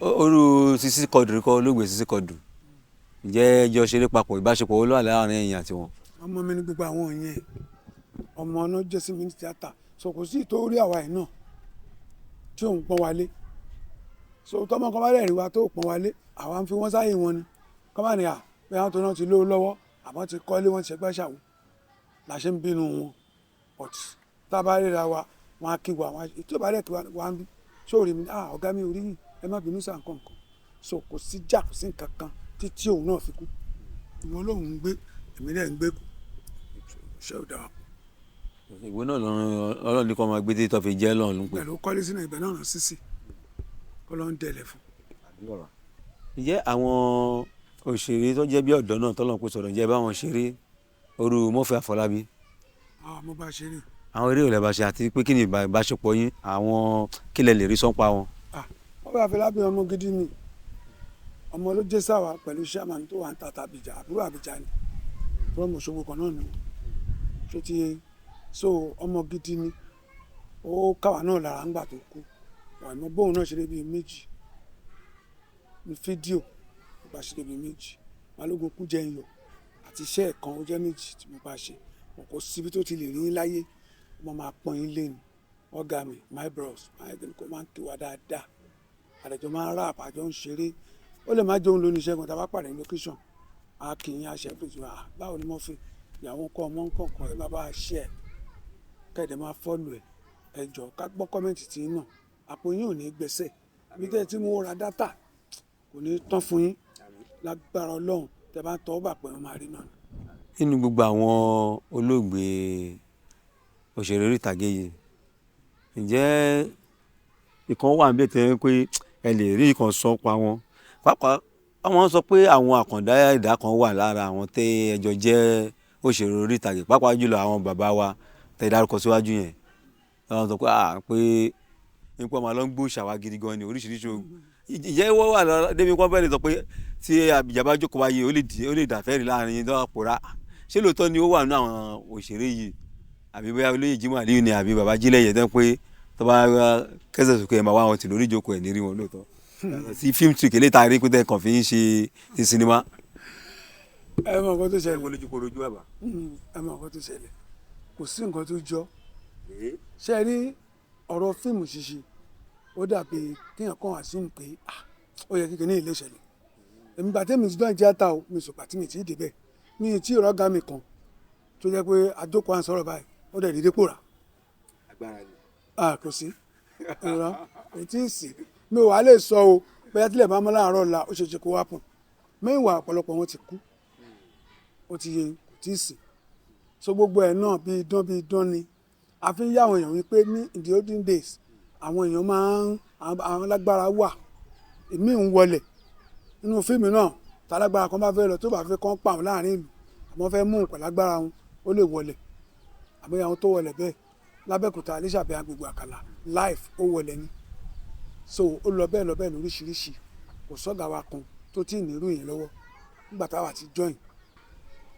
Orú Sisi Quadri kọ́, olóògbé Sisi Quadri, ǹjẹ́ ẹ jọ ṣeré papọ̀? Ìbáṣepọ̀ wo ló wà láàrin ẹ̀yin àti wọn? Ọmọ mi ní gbogbo àwọn yẹn, ọmọ náà jẹ́ sí mi ní tíátà, so kò sí ìtòrí àwa yìí náà tí òun pọ́n wálé. So tọmọ kan bá rẹ̀ rí wa tó pọ́n wálé, àwa ń fi wọ́n sáyé wọn ni kọ́ bá ní à pé àwọn tó náà ti lówó lọ́wọ́, àmọ́ ti kọ́lé, wọ́n ti ṣẹgbẹ́ ṣàwò la ṣe ń bínú wọn. But tá a bá ríra wa, wọn á kí wa, wọn á tí ò bá rẹ̀ kí wa, wọn á bí sóòrì mi, ah, ọ̀gá mi ò rí yìí, ẹ má bínú sáà nǹkan kan. So kò sí jà, kò sí nǹkan kan títí òun náà fi kú. Ìwọ lòun ń gbé, èmi dẹ̀ ń gbé kù, ṣé ò dáa? Ìwé náà lọ́rọ̀ ní kó máa gbé títí tó fi jẹ́ lọ́run ló ń pè. Pẹ̀lú kọ́lé sínú ibẹ̀ náà sísì kó ló ń dẹ̀lẹ̀ fún. Ǹjẹ́ àwọn òṣèré tó jẹ́ bí ọ̀dọ́ náà tọ́lọ́ pé sọ̀rọ̀, ǹjẹ́ bá wọn ṣeré? Orú Murphy Àfọlábí? Ah, mo bá ṣeré. Àwọn eré ìrọ̀lẹ́ bá ṣe, àti pé kí ni ìbáṣepọ̀ yín, àwọn kí lẹ lè rí sọ́npa wọn? Ah, Murphy Àfọlábí, ọmọ gidi ni, ọmọ ló jẹ́ sáwà pẹ̀lú chairman tó wà ń tata Àbíjà, àbúrò Àbíjà ni, from Òṣogbo kan náà ni wọ́n ṣó ti. So ọmọ gidi ni, ó káwa náà lára ńgbà tó kú. Àmọ́ bóun náà ṣeré bíi méjì ní fídíò, ó bá ṣeré bíi méjì, Balógun Kújẹyọ̀ àti iṣẹ́ ẹ̀ kan, ó jẹ́ méjì tí mo bá ṣe. Kò síbi tó ti lè rí yín láyé, wọ́n máa pọ́n yín lé ni. Ọ̀gá mi, my bros, my kò máa ń kí wa dáadáa, àdàjọ máa ń rap, àjọ ń ṣeré. Ó lè má jẹun lónìí iṣẹ́ kan, tá a bá pàdé ní location, a kì í aṣẹ pé báwo ni mo fi ìyàwó kọ́ ọmọ nǹkan kan, ẹ má bá a ṣe ẹ, kẹ́ẹ̀dẹ̀ máa follow ẹ̀. Ẹ jọ, ká gbọ́ comment tí náà, àpò yín ò ní gbẹ́sẹ̀ àbí tẹ́ ẹ tí mo ra data kò ní tán fún yín lágbára Ọlọ́run. Tẹ́ bá ń tọ́ bà pé wọ́n máa rí náà. Nínú gbogbo àwọn olóògbé òṣèré orí ìtàgé yìí, ǹjẹ́ ìkan wà níbẹ̀ tẹ́ pé ẹ lè rí ìkan sọ pa wọn? Pàápàá wọ́n sọ pé àwọn àkàndá ẹ̀dá kan wà lára àwọn tẹ́ ẹjọ́ jẹ́ òṣèré orí ìtàgé, pàápàá jùlọ àwọn bàbá wa tẹ́ dárúkọ síwájú yẹn. Wọ́n sọ pé pé nípa ọmọ ló ń gbó ṣàwá gidi gan ni oríṣiríṣi ogun. Ǹjẹ́ wọ́n wà lọ débi wọ́n fẹ́ẹ́ lè sọ pé tí àbíjà bá jókòó wáyé, ó lè di, ó lè dàfẹ́rì láàrin yín tó wà pòórá? Ṣé lóòótọ́ ni ó wà nínú àwọn òṣèré yìí, àbí bóyá olóyè Jimoh Aliu ni, àbí bàbá Jílẹ̀yẹ, tẹ́ pé tó bá kẹsẹ̀ sókè, ẹ̀ máa wá wọn tì lórí ìjókòó, ẹ̀ ní rí wọn lóòótọ́ sí fíìmù tí kèlè tá a rí pé tẹ́ kàn fi ń ṣe ti sinimá? Ẹ mọ nǹkan tó ṣẹlẹ̀. Wọlé ju korojú àbá. Ẹ mọ nǹkan tó ṣẹlẹ̀, kò sí nǹkan tó jọ. Ṣe rí ọ̀rọ̀ fíìmù ṣíṣe, ó dàbí kéèyàn kàn assume pé ah, ó yẹ kíkẹ́ ní ilé ìṣẹ̀lẹ̀. Èmi gbà tẹ́mi ti dán tíátà o, mi sọ̀gbà tí mi ti débẹ̀, mi tí ìrọ̀gá mi kan tó jẹ́ pé àjókòó à ń sọ̀rọ̀ báyìí, ó dẹ̀ dídé pòrà. Agbára ni. Ah, kò sí ìrọ̀, kò tí ì sí. Mi ò wá lè sọ o, bóyá tílẹ̀ bá mọ́ láàárọ̀ ọ̀la, ó ṣe é ṣe kó wá pọ̀n mẹ́wàá. Ọ̀pọ̀lọpọ̀ wọn ti kú, ó ti yẹ, kò tí ì sí. So gbogbo ẹ̀ náà bí idán bí idán ni. A fi ń yá àwọn èèyàn wípé ní in the olden days, àwọn èèyàn máa ń àwọn alágbára wà, èmi ń wọlẹ̀ nínú fíìmù náà. Tálágbára kan bá fẹ́ lọ, tó bá fẹ́ kán pa àwọn láàrin ìlú, àmọ́ fẹ́ mú nǹkan lágbára wọn, ó lè wọlẹ̀. Àmọ́ àwọn tó wọlẹ̀ bẹ́ẹ̀ lábẹ́òkúta, Lísàbí, agbègbè Àkàlà life, ó wọlẹ̀ ni. So ó lọ bẹ́ẹ̀ lọ bẹ́ẹ̀ lóríṣiríṣi. Kò sọ́gà wa kan tó tí ì nírú yẹn lọ́wọ́ nígbà táwa ti join.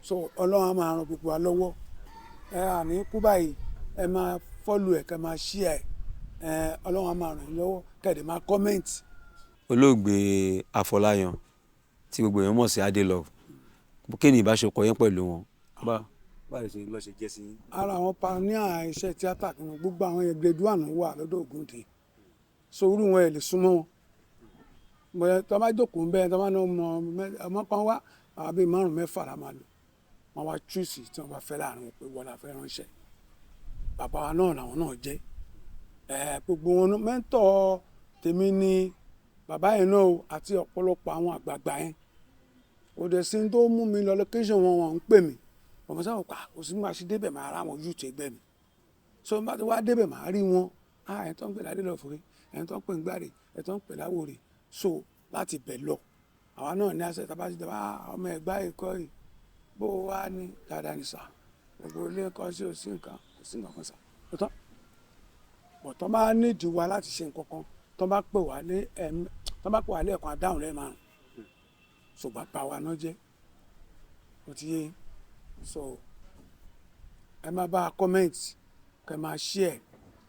So Ọlọ́run á máa ran gbogbo wa lọ́wọ́. Ẹ àní kú báyìí, ẹ máa follow ẹ, kẹ́ máa share ẹ. Ọlọ́run á máa ràn yín lọ́wọ́, kẹ́ máa comment. Olóògbé Afọláyan tí gbogbo èèyàn mọ̀ sí Adelove, kí ni ìbáṣepọ̀ yín pẹ̀lú wọn? Báwo ṣe lọ ṣe jẹ́ sí yín? Ara àwọn pioneer iṣẹ́ tíátà kan, gbogbo àwọn yẹn grade one wà lọ́dọ̀ Ògúndé. So irú wọn, ẹ̀ lè súnmọ́ wọn. Bóyá tó bá jókòó ń bẹ́ẹ̀, tó bá ní ọmọ ọmọ kan wá, àwọn bíi márùn mẹ́fà la máa lò. Wọ́n wá choose tí wọ́n bá fẹ́ láàrin wọn pé wọ́n la fẹ́ ránṣẹ́. Bàbá wa náà làwọn náà jẹ́ ẹ, gbogbo wọn. Mentor tèmi ni bàbá yẹn náà o, àti ọ̀pọ̀lọpọ̀ àwọn àgbààgbà yẹn. Kò dẹ̀ sí tó mú mi lọ location wọn, wọn ń pè mí, ọmọ sábà pa kò sí máa ṣe débẹ̀, máa rá àwọn youth ẹgbẹ́ mi. So bá ti wá débẹ̀, máa rí wọn, ah, ẹ̀ tó ń pè ládé lọ fòrè, ẹ̀ tó ń pè ń gbàrè, ẹ̀ tó ń pè láwòrè. So láti bẹ̀ lọ, àwa náà ní àṣẹ tá a bá ti dẹ̀, ọmọ ẹ̀gbá ẹ̀kọ́ yìí, bó o wá ní dáadáa ní sà, gbogbo ilé ẹ̀kọ́ sí, ò sí nǹkan, kò sí nǹkan kan sà, ó tán. Bọ̀ tó bá nídìí wa láti ṣe nǹkan kan, tó bá pè wá ní ẹ̀m tó bá pè wá lẹ́ẹ̀kan, adáhùn lẹ́ẹ̀márùn. So bàbá wa náà jẹ́, ó ti yé. So ẹ má bá a comment, kẹ́ máa share,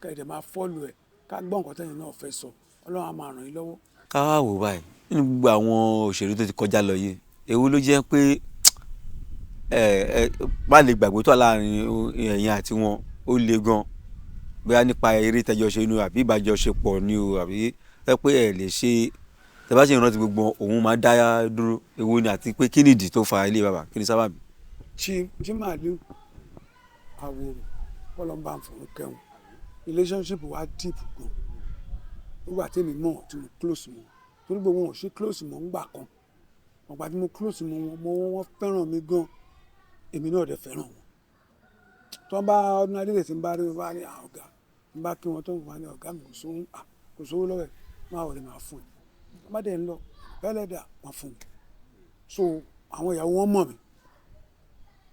kẹ́ ẹ dẹ̀ máa follow ẹ̀, ká gbọ́ nǹkan tẹ́yin náà fẹ́ sọ. Ọlọ́run á máa ràn yín lọ́wọ́. Ká wá wò báyìí, nínú gbogbo àwọn òṣèré tó ti kọjá lọ yìí, èwo ló jẹ́ pé ẹ ẹ má lè gbàgbé tó wà láàrin ẹ̀yin àti wọn, ó le gan, bóyá nípa eré tẹjọ ṣe ni o, àbí ìbájọṣepọ̀ ni o, àbí ẹ pé ẹ lè ṣe tẹ bá ṣe ìrántí gbogbo òun máa dá dúró, èwo ni, àti pé kí nìdí tó fa ilé bàbá, kí ni sábàbí? Chief Jimoh Aliu Àwòrò, kọ́lọ́mbà ń fọ̀rọ̀ kẹwọn, relationship wa deep gan. Nígbà tí èmi mọ̀ tí mo close mọ́, torí gbogbo wọn ò sí close mọ́ ńgbà kan, ọ̀gbà tí mo close mọ́ wọn, mo wọ́n fẹ́ràn mi gan, èmi náà dẹ̀ fẹ́ràn wọn. Tí wọ́n bá ordinary tí ń bá rí wọn, bá ní àwọn ọ̀gá ń bá kí wọn, tó ń wà ní ọ̀gá mi, kò sówó, kò sówó lọ́wọ́ ẹ̀, máa wọlé, máa fún ẹ. Wọ́n bá dẹ̀ ń lọ bẹ́lẹ̀ dà wọ́n fún mi. So àwọn ìyàwó wọn mọ̀ mí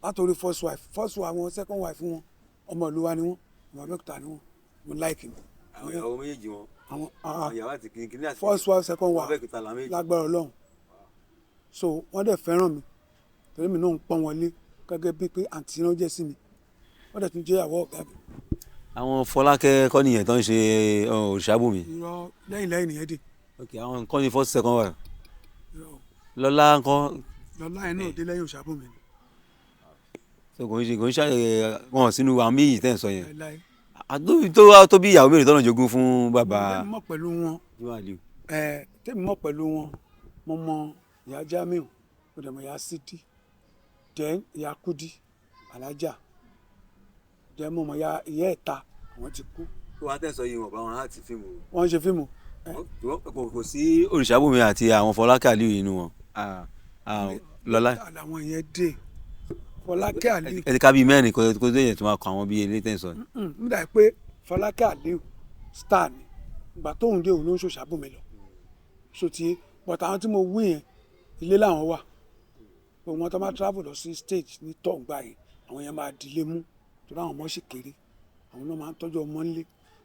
látòrí first wife wọn, second wife wọn, ọmọ ìlú wa ni wọn, ọmọ Abẹ́òkúta ni wọn. Mo like mi. Àwọn ìyàwó méjèèjì wọn? Àwọn ìyàwó àti kìnìún àti first wife, second wife. Abẹ́òkúta làwọn méjì. Lágbára Ọlọ́run. So wọ́n dẹ̀ fẹ́ràn mi torí mi náà ń pọ́n wọn lé gẹ́gẹ́ bíi pé àǹtí náà jẹ́ sí mi, wọ́n dẹ̀ tún jẹ́ ìyàwó ọ̀gá mi. Àwọn Fọlákẹ́ kọ́ nìyẹn tó ń ṣe Òrìṣàbùnmi? Irọ́, lẹ́yìn lẹ́yìn nìyẹn dé. Ok, àwọn nǹkan ní first, second wife. Irọ́ o. Lọ́lá ńkọ́? Lọ́lá yẹn náà dé lẹ́yìn Òrìṣàbùnmi ni. So kò ń ṣe wọn sínú àwọn méjì tẹ́ ń sọ yẹn? Láíláí. Àtúntò tó wá tó bí ìyàwó mélòó tọ́nà jogún fún bàbá? Tẹ́mi mọ̀ pẹ̀lú wọn. Jimoh Aliu. Ẹ̀, tẹ́mi mọ̀ pẹ̀lú wọn, mo mọ ìyá Jamiu, mo dẹ̀ mọ ìyá Sidi, then ìyá Kudi Alájà, then mo mọ ìyá ẹ̀ta, àwọn ti kú. Tó wá tẹ̀ sọ yìí, wọn bá wọn láti fíìmù? Wọ́n ń ṣe fíìmù. Kò sí Òrìṣàbùnmi àti àwọn Fọlákẹ́ Aliu inú wọn. Ah, ah, Lọ́lá. Làwọn yẹn dé, Fọlákẹ́ Aliu. Ẹ ti ká bíi mẹ́rin kó tó yẹ tó máa kọ àwọn bíi eléyìí tẹ̀ ń sọ. Nígbà pé Fọlákẹ́ Aliu star ni ìgbà tóun dé, òun ló ń ṣòṣàbùnmi lọ so ti, but àwọn tí mo wí yẹn, ilé làwọn wà. Gbogbo wọn tó máa travel lọ sí stage ní tọ́ǹgbà yẹn, àwọn yẹn máa dilé mú torí àwọn ọmọ sì kéré, àwọn náà máa ń tọ́jú ọmọ ńlé.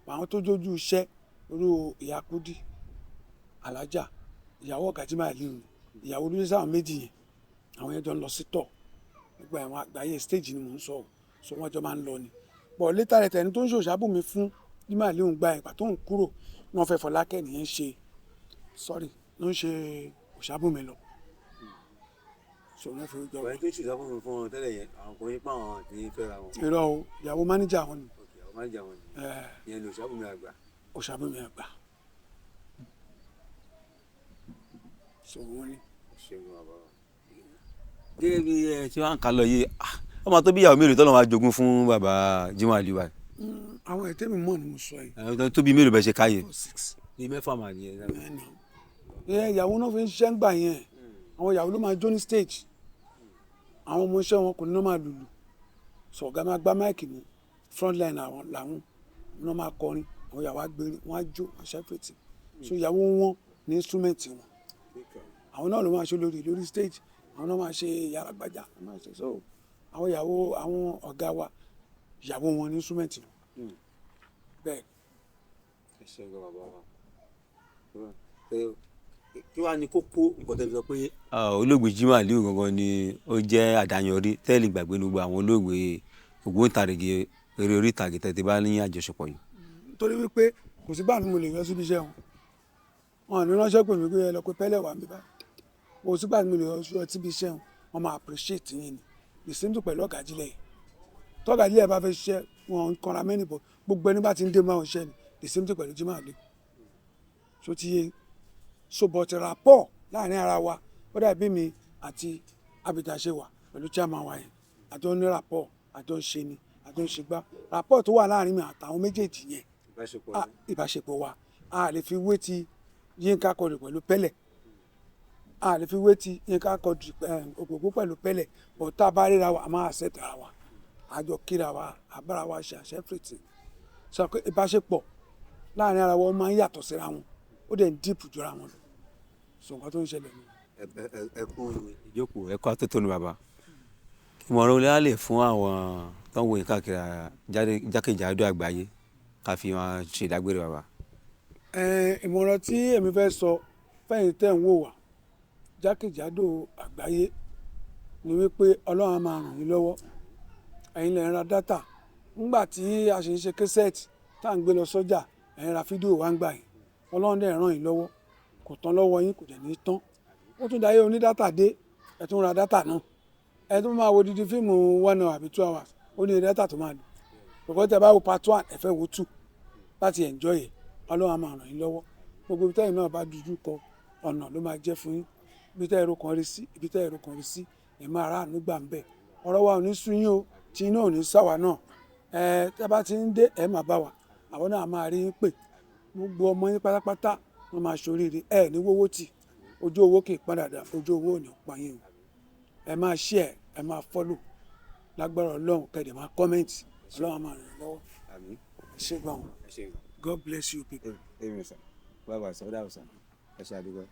Àwọn tó jójú iṣẹ́, irú ìyá Kúdí Alájà, ìyàwó ọ̀gá Jimoh Aliu ni, ìyàwó olóyè sáwọn méjì yẹn, àwọn yẹn jọ ń lọ sí tọ̀ gbogbo àwọn àgbáyé stage ni mò ń sọ o. So wọ́n jọ máa ń lọ ni, but later rẹ̀ tẹ̀ni tó ń ṣòṣàbùnmi fún Jimoh Aliu gba ìgbà tó ń kúrò, wọ́n fẹ́ Fọlákẹ́ nìyẹn ń ṣe, sorry, ló ń ṣe Òṣàbùnmi lọ, so wọ́n fi jọ. Ọ̀rẹ́ tó ṣòṣàbùnmi fún wọn tẹ́lẹ̀ yẹn, àwọn kò ní pa àwọn àti fẹ́ra wọn? Irọ́ o, ìyàwó mánéjà wọn ni. Ok, àwọn mánéjà wọn ni. Ìyẹn ni Òṣàbùnmi àgbà. Òṣàbùnmi àgbà, so wọ́n ní. Gẹ́gẹ́ bí ẹ ṣe wá ń kà lọ yìí, ọmọ tó bí ìyàwó mélòó tọ́lọ́ máa jogún fún bàbá Jimoh Aliu báyìí? Àwọn ètè mi mọ̀ ni mo sọ yìí. Àwọn tó bí mélòó bẹ́ẹ̀ ṣe káyè? 6. Ní mẹ́fà mà nìyẹn. Ẹni ẹ ìyàwó náà fi ń ṣiṣẹ́ ń gbà yẹn. Àwọn ìyàwó ló máa jó ní stage, àwọn ọmọ iṣẹ́ wọn kò ní náà máa lùlù sọ̀gá, máa gbá mic mú, front line àwọn làwọn náà máa kọrin, àwọn ìyàwó agbèrè wọn á jó, wọn ṣe everything. So ìyàwó wọn ní instrument wọn, àwọn náà ló máa ṣe lórí lórí stage, àwọn náà máa ṣe yàrá gbàjà, wọ́n máa ṣe. So àwọn ìyàwó àwọn ọ̀gá wa, ìyàwó wọn ní instrument wọn bẹ́ẹ̀. Ẹ ṣe gan, bàbá wa. Kí wàá ní kókó nǹkan tẹ́ fi sọ pé olóògbé Jimoh Aliu gangan ni ó jẹ́ àdáyanrí tẹ́lẹ̀ gbàgbé ní gbogbo àwọn olóògbé ògbóǹtarìgì eré orí ìtàgé tẹ́ ti bá ní àjọṣepọ̀ yìí? Torí wípé kò sígbà tí mo lè yọ síbi iṣẹ́ wọn, wọn ò ní ránṣẹ́ pè mí pé ẹ lọ pé pẹ́lẹ̀ wà mí báyìí. Kò sígbà tí mo lè yọ síbi iṣẹ́ wọn, wọn máa appreciate yín ni. The same thing pẹ̀lú ọ̀gá jílẹ̀ yìí, tọ́gà jílẹ̀ bá fẹ́ ṣiṣẹ́, wọn ń kanra mẹ́rin bọ̀, gbogbo ẹni bá ti ń dé máa ń ṣiṣẹ́ ni. The same thing pẹ̀lú Jimoh Aliu. So ti yé, so but rapport láàrin ara wa, ó dàbí mi àti Abidjan ṣe wà pẹ̀lú chairman wa yẹn, àjọ ní rapport, àjọ ń ṣe ni, àjọ ń ṣe gbá. Rapport tó wà láàrin mi àtàwọn méjèèjì yẹn, ìbáṣepọ̀ wa, a lè fi wé ti Yínká Quadri pẹ̀lú Pẹ́lẹ̀, a lè fi wé ti Yínká Quadri, Ògògó pẹ̀lú Pẹ́lẹ̀, but tá a bá ríra wa, a máa accept ara wa, àjọ kíra wa, àbára wa ṣe àṣẹ everything. Sọ pé ìbáṣepọ̀ láàrin ara wa, ó máa ń yàtọ̀ síra wọn, ó dẹ̀ ń deep jura wọn lọ. So nǹkan tó ń ṣẹlẹ̀ ni. Ẹ kú ìjókòó, ẹ kú àtótónu, bàbá. Ìmọ̀ràn olè á lè fún àwọn tó ń wo yín káàkiri jákèjádò àgbáyé, ká fi máa ṣe ìdágbére, bàbá? Ìmọ̀ràn tí èmi fẹ́ sọ fẹ́yìn tẹ́ ń wò wá jákèjádò àgbáyé ni wípé Ọlọ́run á máa ràn yín lọ́wọ́. Ẹ̀yin lè ń ra data nígbà tí a ṣe ń ṣe cassette tá à ń gbé lọ sọ́jà, ẹ̀yin ra fídíò wá ń gbà yín. Ọlọ́run dẹ̀ ràn yín lọ́wọ́. Kò tán lọ́wọ́ yín, kò dẹ̀ ní tán. Ó tún dayé oní data dé, ẹ tún ra data náà. Ẹ tún máa wo dídí fíìmù 1 hour àbí 2 hours, ó ní data tó máa lò. Because tẹ bá wo part one, ẹ fẹ́ wo two láti enjoy ẹ̀. Ọlọ́run á máa ràn yín lọ́wọ́. Gbogbo ibi tẹ́yìn náà bá dojú kọ, ọ̀nà ló máa jẹ́ fún yín. Ibi tẹ́ ẹ̀rọ kan rí sí, ibi tẹ́ ẹ̀rọ kan rí sí, ẹ̀ máa ráàánú gbà ń bẹ̀. Ọ̀rọ̀ wa ò ní sú yín o, tí iná ò ní sáwà náà. Ẹ tẹ́ bá ti ń dé, ẹ máa bá wa, àwọn náà máa rí yín pè. Gbogbo ọmọ yín pátápátá, wọ́n máa ṣoríire. Ẹ ní wówó tì, ojú owó kì í pọ́n dàda, ojú owó ò ní pa yín o. Ẹ máa share, ẹ máa follow, lágbára Ọlọ́run. Kẹ́ dẹ̀ máa comment. Ọlọ́run á máa ràn yín lọ́wọ́. Àmín. Ẹ ṣé gan. Ẹ ṣé gan. God bless you people. Amen, sir. Bye bye, sir. Ó dàbọ̀, sir. Ẹ ṣé, àdúgbò.